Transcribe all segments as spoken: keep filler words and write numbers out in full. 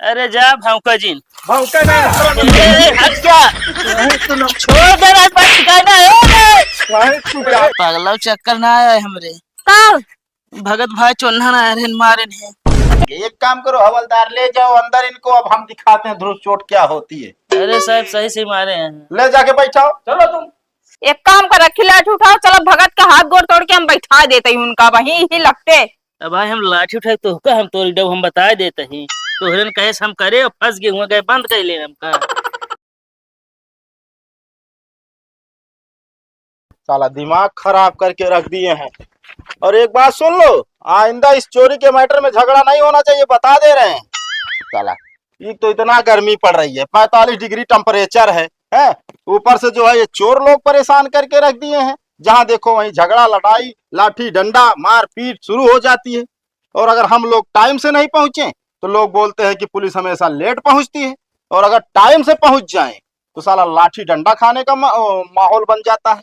अरे जा भौंका जिन। भौंका ना। ए, ए, हट जा। नहीं तू ना। छोड़ दे रे, बस कहना है रे। नहीं तू जा। पागला चक्कर ना आया है हमरे। का? भगत भाई चोन्हा ना आए रहन, मारे नहीं। एक काम करो हवलदार, ले जाओ अंदर इनको, अब हम दिखाते हैं धुरस चोट क्या होती है। अरे साहब, सही से मारे हैं। ले जाके बैठाओ। चलो तुम। एक काम कर, रखी लाठी उठाओ, चलो भगत का हाथ गोड़ तोड़ के हम बैठा देते हैं उनका वहीं ही लगते। अब भाई हम लाठी उठाए तो का हम तोड़ देब, हम बताए देते ही। तोहरन कहे से हम करे और फंस गए हुए, गए बंद कर ले हमका। साला दिमाग खराब करके रख दिए हैं। और एक बात सुन लो, आइंदा इस चोरी के मैटर में झगड़ा नहीं होना चाहिए, बता दे रहे हैं। साला, एक तो इतना गर्मी पड़ रही है, पैंतालीस डिग्री टेम्परेचर है, हैं? ऊपर से जो है ये चोर लोग परेशान करके रख दिए हैं, जहाँ देखो वहीं झगड़ा, लड़ाई, लाठी डंडा, मारपीट शुरू हो जाती है। और अगर हम लोग टाइम से नहीं पहुंचे तो लोग बोलते हैं कि पुलिस हमेशा लेट पहुंचती है, और अगर टाइम से पहुंच जाए तो साला लाठी डंडा खाने का मा-, ओ, माहौल बन जाता है।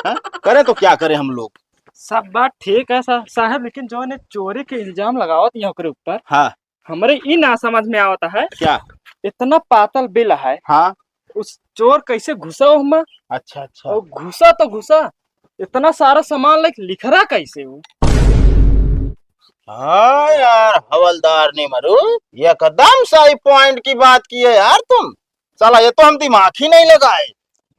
हैं? करें तो क्या करें हम लोग? सब बात ठीक है सा-, साहब, लेकिन जौन ये चोरी के इल्जाम लगावत यहाँ ओकरे ऊपर, हाँ। हमरे ई ना समझ में आवत है, क्या? इतना पातल बिल है, हाँ। उस चोर कैसे घुसा ओहमा? अच्छा, अच्छा। और घुसा तो घुसा, इतना सारा सामान लेके लिखरा कैसे हो? हाँ यार हवलदार निमरू, एकदम सही पॉइंट की बात की है यार तुम। साला ये तो हम दिमाग ही नहीं लगाए।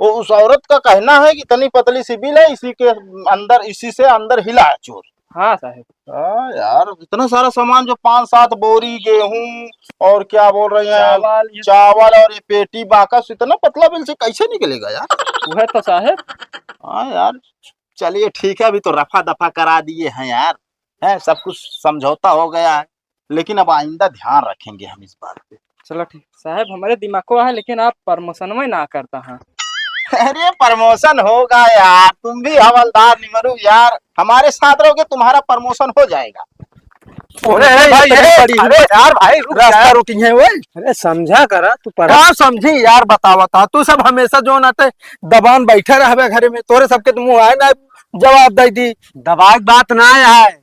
वो उस औरत का कहना है कि इतनी पतली सी बिल है, इसी के अंदर, इसी से अंदर हिला है चोर। हाँ साहब। हाँ यार, इतना सारा सामान जो पाँच सात बोरी गेहूं और क्या बोल रहे हैं, चावल, ये चावल और ये पेटी बाकस, इतना पतला बिल से कैसे निकलेगा यार? वह तो साहब। हाँ यार, चलिए ठीक है, अभी तो रफा दफा करा दिए हैं यार, है सब कुछ समझौता हो गया है, लेकिन अब आइंदा ध्यान रखेंगे हम इस बात पे। चलो ठीक साहब, हमारे दिमाग को है, लेकिन आप प्रमोशन में ना करता है। अरे प्रमोशन होगा यार, तुम भी हवलदार निमरू यार, हमारे साथ रहोगे तुम्हारा प्रमोशन हो जाएगा। अरे, अरे, भाई, अरे, अरे, अरे, यार भाई, रुक रास्ता यार। रोकी है वो। अरे, समझा करा, तू पढ़ा। का समझी यार, बतावा था, तू सब हमेशा जो ना ते दबान बैठे रहबे घरे में, तोरे सबके तो मुँह आए ना जवाब दे दी। दबाए के बात ना आए है,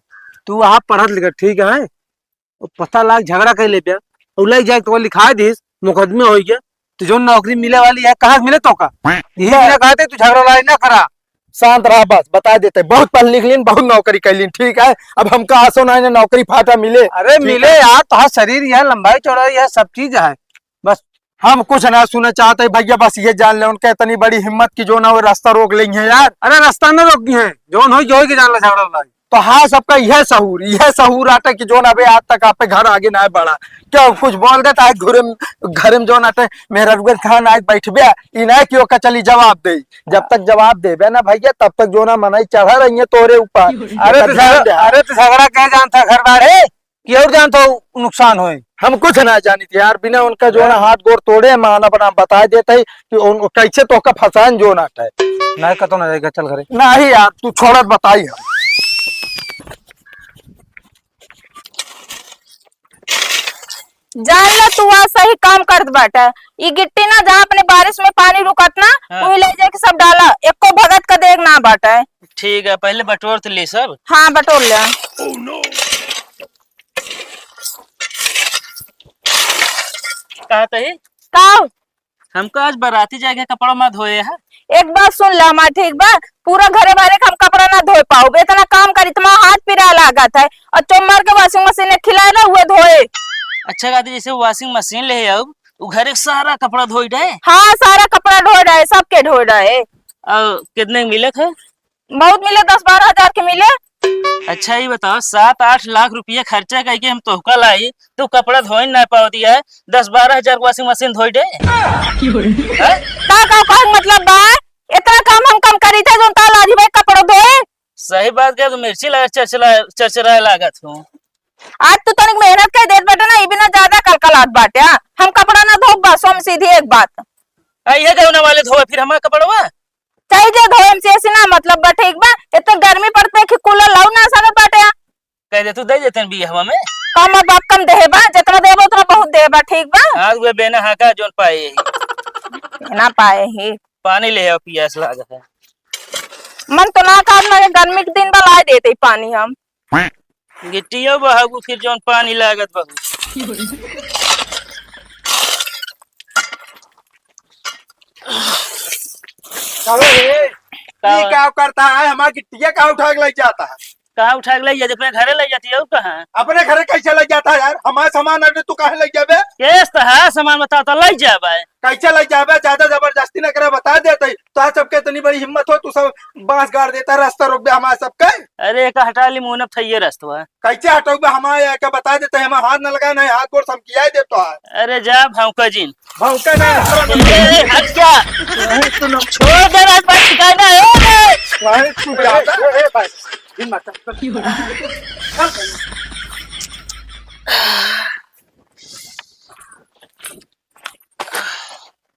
तू वहाँ पढ़त लिखत, ठीक है, वो पता लाग झगड़ा कर ले प्या, और लग जाए तो लिखा दिस, मुकदमे हो गया, तो जो नौकरी मिले वाली है, कहाँ मिले तो का? यही बिना कहते तू झगड़ा लड़ाई ना करा। शांत रहा, बस बता देते, बहुत पढ़ लिख लीन, बहुत नौकरी कर लीन, ठीक है? अब हमका आसो ना है ना नौकरी फाटा मिले, अरे ठीक मिले है? यार, तो हाँ, शरीर यह लंबाई चौड़ाई यह सब चीज है, बस। हम कुछ ना सुने चाहते भैया, बस ये जान ले उनके इतनी बड़ी हिम्मत की जो ना वो रास्ता रोक लेंगे यार। अरे रास्ता ना रोकी है, जोन होई, जो होई के जान ले झगड़ा लड़ाई। तो हाँ, सबका यह सहूर, यह सहूर आटे कि जोन अबे आज तक आपे घर आगे ना बढ़ा। क्यों कुछ बोल देता है घरे में, घरे में जोन आटे मेहररुआ थान आज बैठबे, ई ना कि ओका चली जवाब दे। जब तक जवाब देबे ना भैया, तब तक जो ना मनई चढ़ा रही है तोरे ऊपर। अरे एकर तो ध्यान झगड़ा, दे। अरे तो झगड़ा कह जानता घर बार है कि और जानता हो नुकसान होए। हम कुछ ना जानित यार, बिना उनका जो ना हाँ। हाथ गोड़ तोड़े, माना बना बताए देते हैं कि उन, कैसे तो का फसान जो ना है। नहीं, कतो ना जाएगा, चल घरे। नहीं यार, तू छोड़त बताई हम। जान लो, तू आज सही काम करत बाटा। ई गिट्टी ना, जहाँ अपने बारिश में पानी रुकत ना, हाँ। वही ले जाके सब डाला, एको भगत का देख ना बाटा। ठीक है, पहले बटोर तो ले सब। हाँ, बटोर ले। कहा तही? का? हमका आज बराती जाए के कपड़ा मत धोए है। एक बात सुन ला हमार, ठीक बा? पूरा घरे बारे के हम कपड़ा ना धोए पाउब, इतना काम करी, तुम्हारा हाथ पिराए लागत है, और चोमर के वॉशिंग मशीन में खिलाए ना, उहे धोए। अच्छा कहती, जैसे वॉशिंग मशीन ले आउब, उ घरे के सारा कपड़ा धोई डे। हाँ, सारा कपड़ा धोए डे, सबके धोए डे। और कितने के मिलत है? बहुत मिले, दस बारह हजार के मिले। अच्छा, ये बताओ, सात आठ लाख रुपया खर्चा करके हम तोहका लाई, तू कपड़ा धोई ना पावती है, दस बारह हजार के वॉशिंग मशीन धोई दे। हैं? का, का, का मतलब बा? इतना काम हम कम करी थे, जोन ताल आदि भाई कपड़ा धोए? सही बात कह, तू मिर्ची लगा चरचरा, चरचराए लागत हूँ। आज तू तनिक मेहनत कर देत बाटे ना, ई बिना ज्यादा कलकलात बाटे। हाँ? हम कपड़ा ना धोब, बस हम सीधी एक बात। आ, ये देवना वाले धोए फिर हमारा कपड़वा? चाहे जे धोएम से ऐसे ना मतलब बा, ठीक बा? इतना गर्मी पड़त बा कि कूलर लाऊ ना सकत बाटे। कह दे तू दे देते हैं बियहवा में। कम अब बाप कम देहे बा, जितना देबा उतना बहुत देहे बा, ठीक बा? आज वे बेना हाका जोन पाए ही। ना पाए ही। पानी ले आओ, पियास लागत है। मन तो ना काज ना, गर्मी के दिन बा, लाए देते ही पानी हम। गिट्टियो बहाबू फिर जोन पानी लागत बा। अरे, का ये बा? का करता है? हमार गिट्टिया का उठा के ले जाता है? कहाँ उठा के ले जाते? अपने घरे ले जाती है, और कहाँ? अपने घरे कैसे ले जाता है यार? हमार सामान अरे तू काहे ले जाबे? केस तो है, सामान बताओ तो ले जाबे। कैसे ले जाबे? ज्यादा जबरदस्ती न करे, बता देते। तो सबके इतनी बड़ी हिम्मत हो, तू सब बांस गाड़ देता, रास्ता रोक दे हमारे सबके। अरे, एक हटा ली मुंह न थइये रस्तवा। कैसे हटौबे? हमारे यहाँ के बता देते, हमारे हाथ न लगाए, नहीं हाथ गोड़ समकिया देता है। अरे जा भौंका जिन। भौंका नहीं, ए, ए, हट जा। नहीं, तू न छोड़ दे, रात भर ठिकाना है, ए, ए। नहीं, तू जा। ए, ए, ए, भाई, हिम्मत।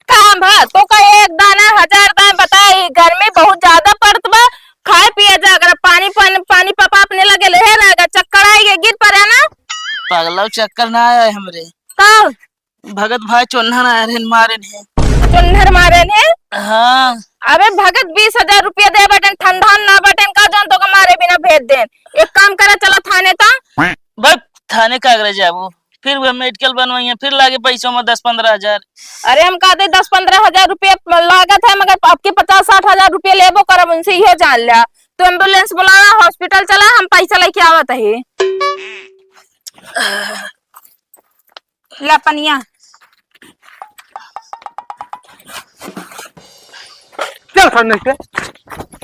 काम है तो का, एक दाना हजार दाना बताई, गर्मी बहुत ज्यादा पड़त बा। खाए पिए जा, अगर पानी, पानी, पानी पापा अपने लगे ले रहेगा, चक्कर आएगा, गिर पड़े ना। पगला, चक्कर ना आया है हमरे। का? भगत भाई चोन्हर आए रहन, मारे ने। चोन्हर मारे ने? हाँ। अबे भगत, बीस हजार रुपया दे बटन, ठंडा ना बटन का, जौन तो का मारे बिना भेज देन। एक काम करा, चला थाने ता। भाई, थाने का करे जाबो? फिर वह मेडिकल बनवाइए, फिर लागे पैसों में दस पन्द्रह हजार। अरे हम कहते दस पन्द्रह हजार रुपया लागत है, मगर आपके पचास साठ हजार रुपया लेबो करब उनसे, इहे जान लिया। तो एम्बुलेंस बुलावा, हॉस्पिटल चला, हम पैसा लेके आवत है। ला पनिया। चल सर, नहीं से।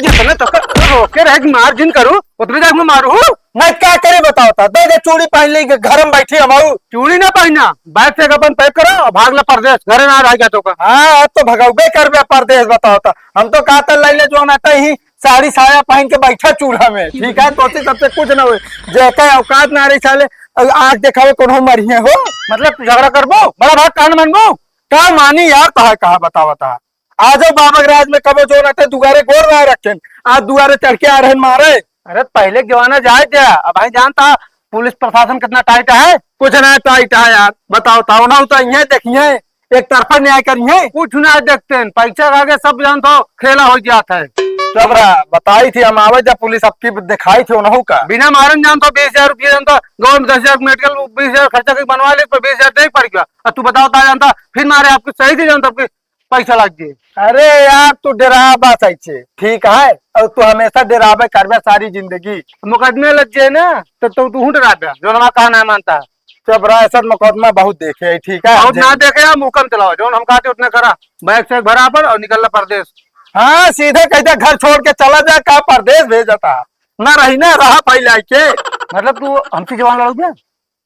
जितने तो कर, रोके रहे कि मार जिन करू, उतने जाके मैं मारू हूँ। नहीं, का करे बताओ ता? दे दे चूड़ी पहन ली, घर में बैठी हम आऊ। चूड़ी ना पहना, बैग से अपन पैक करो, भाग ले परदेश, घरे ना रह गया तो का। हाँ, अब तो भगौबे करबे परदेश, बताओ ता। हम तो कहता ले ले जो ना कहीं साड़ी साया पहन के बैठा चूल्हा में, ठीक है, तोसे सबसे कुछ ना होए। जेका औकात ना रही साले, आँख देखावे कोनो मरिये हो। मतलब तू झगड़ा करबो, बड़ा भाग कान मानबो? का मानी यार, तहा कहा बतावा ता। आ जाओ बाबा के राज में, कबो जो रहते दुआरे गोड़ ना रखें, आज दुआरे चढ़ के आ रहे मारे। अरे पहले के जमाना जाए थे, अब भाई जानता पुलिस प्रशासन कितना टाइट है। कुछ ना टाइट है यार, बताओ ता, ना तो ये देखिए एक तरफा न्याय करिए। कुछ ना देखते हैं, पैसा खा के सब जान तो खेला हो जाता है। सब रहा, बताई थी हम आवे जब पुलिस आपकी दिखाई थी उन्हों का। बिना मारन जान तो बीस हजार रुपये जान तो गाँव में दस हजार मेडिकल बीस हजार खर्चा करके बनवा ले तो बीस हजार दे पड़ गया। और तू बताओ ता जान तो फिर मारे आपको सही से जान तो आपके पैसा लग जाए। अरे यार तू डराबा सही से, ठीक है, और तू हमेशा डराबे करबे सारी जिंदगी। मुकदमे लग जाए ना तो, तो तू हूँ डराबे, जो हमारा कहना है मानता है। चुप रहा, ऐसा मुकदमा बहुत देखे है, ठीक है? बहुत ना देखे, हम हुक्म चलाओ, जौन हम कहते उतने करा। बैग से भरा पर और निकल परदेश। हाँ, सीधे कहते घर छोड़ के चला जा, का परदेश भेजता? ना रही ना रहा फैला के। मतलब तू हमसे जवान लड़ोगे?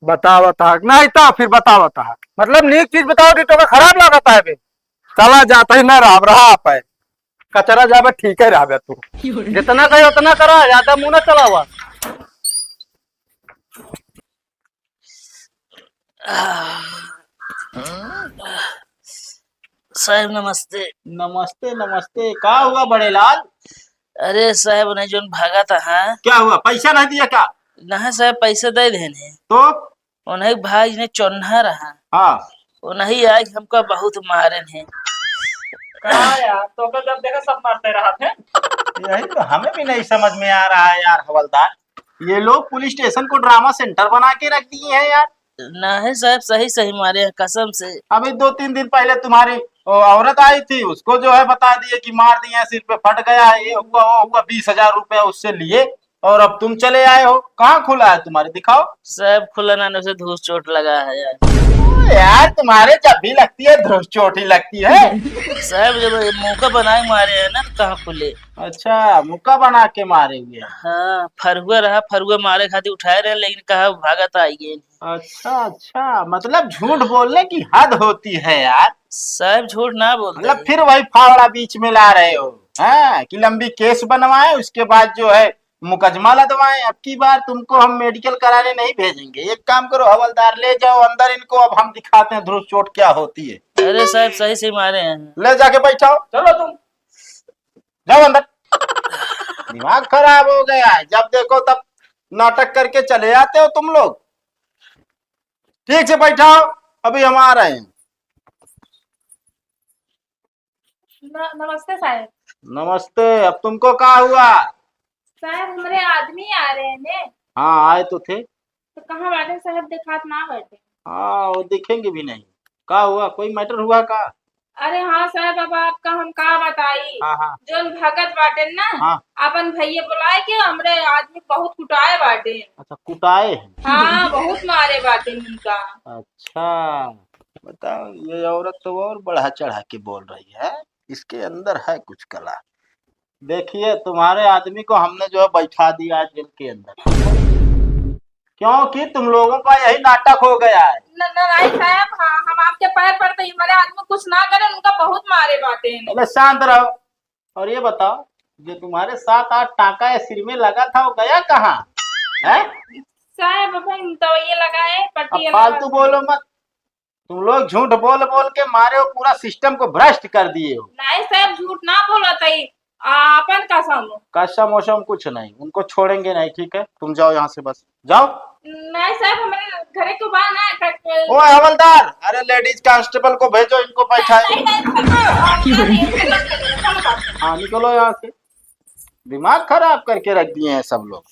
बतावत है, नहीं तो फिर बतावत है। मतलब नीक चीज बताओ कि तोके खराब लागत है बे। चला जाता ही ना रहा, रहा आप है। कचरा जाबे ठीक है रहबे तू। जितना कहे उतना करा, ज्यादा मुंह ना चलावा। साहब नमस्ते। नमस्ते, नमस्ते। का हुआ बड़े लाल? अरे साहब, नहीं जोन भागा था, हाँ? क्या हुआ, पैसा नहीं दिया क्या? नहीं साहब, पैसा दे देने। तो? उन्हीं भाई ने चोन्हा रहा। हाँ। उन्हीं आए हमका बहुत मारे हैं। का यार, तो का जब देखा सब मारते रहा थे। यही तो हमें भी नहीं समझ में आ रहा है यार हवलदार, ये लोग पुलिस स्टेशन को ड्रामा सेंटर बना के रख दिए हैं यार। नहीं साहब, सही सही मारे हैं कसम से। अभी दो तीन दिन पहले तुम्हारी वो औरत आई थी, उसको जो है बता दिए कि मार दिए हैं, सिर पे फट गया है, ये हुआ, वो हुआ, बीस हजार रुपया उससे लिए और अब तुम चले आए हो। कहाँ खुला है तुम्हारे, दिखाओ। साहब खुला ना, उसे धूस चोट लगा है यार। ओ यार, तुम्हारे जब भी लगती है धूस चोट ही लगती है। साहब जब ये मौका बनाए मारे हैं ना, तो कहाँ खुले। अच्छा, मुक्का बना के मारे हुए हैं। हाँ, फरुआ रहा, फरुआ मारे खातिर उठाए रहे, लेकिन कहा भागत आई गए। अच्छा, अच्छा, मतलब झूठ बोलने की हद होती है यार। साहब झूठ ना बोलते मतलब हैं। फिर वही फावड़ा बीच में ला रहे हो, हाँ, कि लंबी केस बनवाए, उसके बाद जो है मुकदमा लदवाए। अब की बार तुमको हम मेडिकल कराने नहीं भेजेंगे। एक काम करो हवलदार, ले जाओ अंदर इनको, अब हम दिखाते हैं धूस चोट क्या होती है। अरे साहब सही से मारे हैं। ले जाके बैठाओ। चलो तुम। जाओ अंदर। दिमाग खराब हो गया है, जब देखो तब नाटक करके चले आते हो तुम लोग। ठीक से बैठाओ, अभी हम आ रहे हैं। न-, नमस्ते साहब। नमस्ते। अब तुमको का हुआ? साहब हमरे आदमी आ रहे हैं ने। हाँ, आए तो थे। तो कहाँ बाटे साहब, देखात ना बाटे। हाँ, वो दिखेंगे भी नहीं। का हुआ, कोई मैटर हुआ का? अरे हाँ साहब, अब आपका हम का बताई। हाँ, हाँ। जौन भगत बाटेन ना, हाँ। आपन भइया बुलाए के हमरे आदमी बहुत कुटाए बाटेन। अच्छा, कुटाए हैं? हाँ, बहुत मारे बाटेन उनका। अच्छा, बताओ, ये औरत तो और बढ़ा चढ़ा के बोल रही है, इसके अंदर है कुछ कला। देखिए, तुम्हारे आदमी को हमने जो है बैठा दिया जेल के अंदर, क्योंकि तुम लोगों का यही नाटक हो गया है। न-, न-, नहीं साहब, हाँ, हम आपके पैर पड़ते हैं, हमारे आदमी कुछ ना करे, उनका बहुत मारे बाटे हैं। अरे शांत रहो। और ये बताओ, जो तुम्हारे सात आठ टाका या सिर में लगा था, वो गया कहाँ? हैं? साहब, अब हम दवाइयाँ लगाए, अब पट्टियाँ फालतू लगा बोलो मत। तुम लोग झूठ बोल बोल के मारे हो, पूरा सिस्टम को भ्रष्ट कर दिए हो। नहीं साहब, झूठ ना बोलत हई, आपन कसम। कसम वसम कुछ नहीं, उनको छोड़ेंगे नहीं, ठीक है? तुम जाओ यहाँ से, बस जाओ। नहीं साहब, हमारे घरे को बा ना, कट- ओ हवलदार, अरे लेडीज कांस्टेबल को भेजो, इनको बैठाए। नहीं, नहीं, नहीं, नहीं, नहीं, नहीं, नहीं, नहीं, नहीं, नहीं। हाँ, निकलो यहाँ से, दिमाग खराब करके रख दिए हैं सब लोग।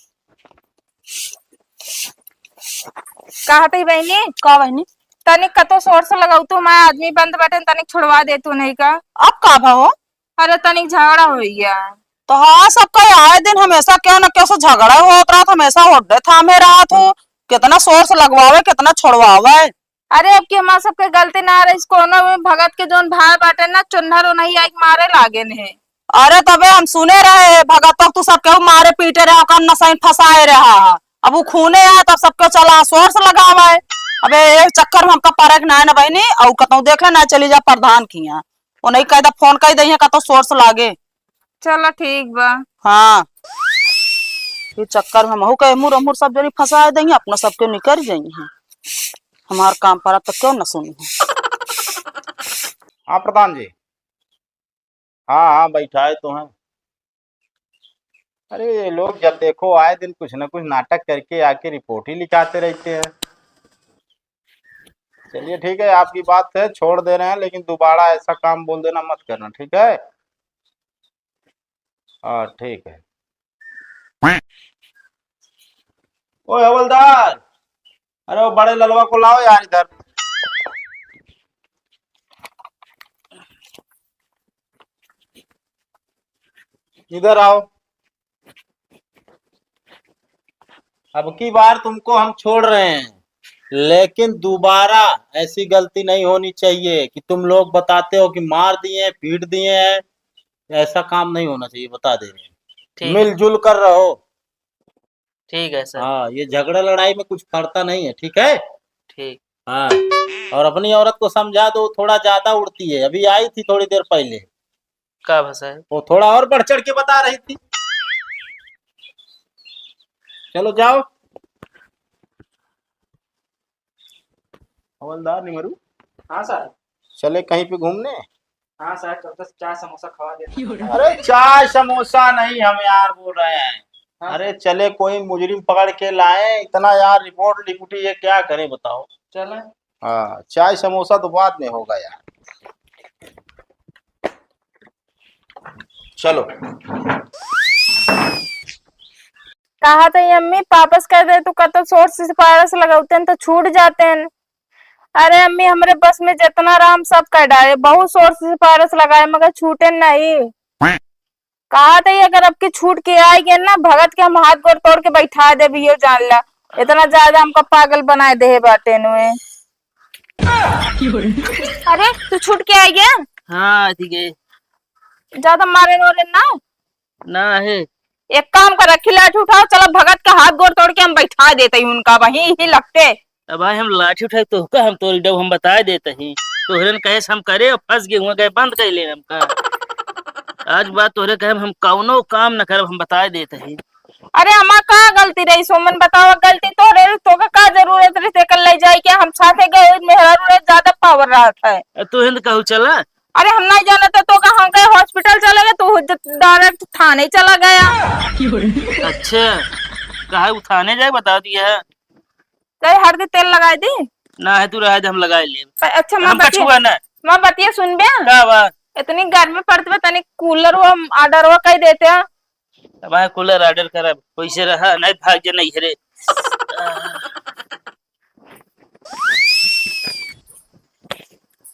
कहत ही बहिनी, का बहिनी? तनिक कतो सोर्स लगाऊ तू, हमार आदमी बंद बाटेन, तनिक छोड़वा दे तू नहीं का? अब का भा हो? अरे तनिक झगड़ा होइया। तो हाँ, सबका आए दिन हमेशा केहू न केहू से झगड़ा होत रहत, हमेशा होड्डे थामे रहत हो। कितना सोर्स लगवावे, कितना छोड़वावे। अरे अब की हमार सबके गलती ना रही, कोनो भी भगत के जौन भाई बाटे ना, चुन्नर उन्हई आइके मारे लागेन है। अरे तबे हम सुने रहे, भगत तक तू सब केहू मारे पीटे रहे, ओकर नसैन फंसाए रहा। अब उ खूने है, तब सब केहू चला सोर्स लगावे। अबे ए चक्कर में हमका परक ना है ना बहिनी, और कतहूँ देख ले ना, चली जा प्रधान किहाँ। उन्हई कह दा, फोन कह दइहे, कतहूँ सोर्स लागे। चलो ठीक बा। हाँ, ये चक्कर में हमहू के एमुर ओमुर सब जनी फंसाए दइहे, अपना सबके निकर जइहे। हमार काम पड़ा तो क्यों न सुनी है। हाँ प्रधान जी, हाँ, हाँ, बैठाए तो हैं। अरे, ये लोग जब देखो आए दिन कुछ ना कुछ नाटक करके आके रिपोर्ट ही लिखाते रहते हैं। चलिए, ठीक है, आपकी बात है, छोड़ दे रहे हैं, लेकिन दोबारा ऐसा काम बोल देना मत करना, ठीक है? हाँ, ठीक है। ओए हवलदार, अरे वो बड़े ललवा को लाओ यार इधर। इधर आओ। अब की बार तुमको हम छोड़ रहे हैं, लेकिन दोबारा ऐसी गलती नहीं होनी चाहिए कि तुम लोग बताते हो कि मार दिए हैं, पीट दिए हैं। ऐसा काम नहीं होना चाहिए, बता दे रहे हैं। ठीक। मिलजुल कर रहो। ठीक है सर। हाँ, ये झगड़ा लड़ाई में कुछ फरता नहीं है, ठीक है? ठीक। हाँ, और अपनी औरत को समझा दो, थोड़ा ज्यादा उड़ती है, अभी आई थी थोड़ी देर पहले। का भा सर? वो थोड़ा और बढ़ चढ़ के बता रही थी। चलो जाओ। हवलदार निमरू। हाँ सर। चले कहीं पे घूमने? हाँ सर, चलते चाय समोसा खवा देते। अरे चाय समोसा नहीं हम यार बोल रहे हैं। हाँ अरे सर। चले कोई मुजरिम पकड़ के लाए, इतना यार रिपोर्ट लिपुटी ये क्या करें बताओ? चलें। हाँ, चाय समोसा तो बाद में होगा यार। चलो। कहा था ये अम्मी, वापस कर दे, तू कतो सोर्स सिफारिश लगौतेन तो छूट जातेन। अरे अम्मी, हमरे बस में जितना रहा हम सब कर डाले, बहुत सोर्स सिफारिश लगाए मगर छूटेन नहीं। कहा था ये अगर अब की छूट के आइ गए ना, भगत के हम हाथ गोड़ तोड़ के बैठा देबी, यो जान ला। इतना ज्यादा हमका पागल बनाए देहे बाटेन वे। अरे, तू छूट के आइ गया? हाँ, ठीक है। ज्यादा मारे नोरे ना? ना है। एक काम कर, रखी लाठी उठाओ, चलो भगत का हाथ गोड़ तोड़ के हम बैठा देते ही उनका वहीं ही लगते। अब भाई हम लाठी उठाए तो का हम तोरी डब हम बताए देते ही। तोहरन कहे से हम करे और फंस गए हुए गए बंद कर ले हमका। आज बात तोहरे कहे हम कौनो काम न करब हम बताए देते ही। अरे हमार का गलती रही सोमन बताओ, गलती तोहरे रही, तोका का जरूरत रही तेकर ले जाए के हम साथे गए मेहरारू रहे ज्यादा पावर रहत है। अ, तू हिंद कहू चला। अरे हम नहीं जाने तो, तो का हम कहे हॉस्पिटल चले गए, तू ज-, डायरेक्ट थाने चला गया। अच्छा, कहा वो थाने जाए बता दिया है। कहे हर दिन तेल लगाए दी। ना है तू रहे दे, हम लगाए ले। अच्छा, मैं हमका बतिया, छुआ ना। मैं बतिया सुन बे। का बा? इतनी गर्मी पड़त बा, तनी कूलर वो ऑर्डर वो कह देते हैं। अब आए कूलर ऑर्डर करब, पैसे रहा, नहीं भाग जे नहीं रे।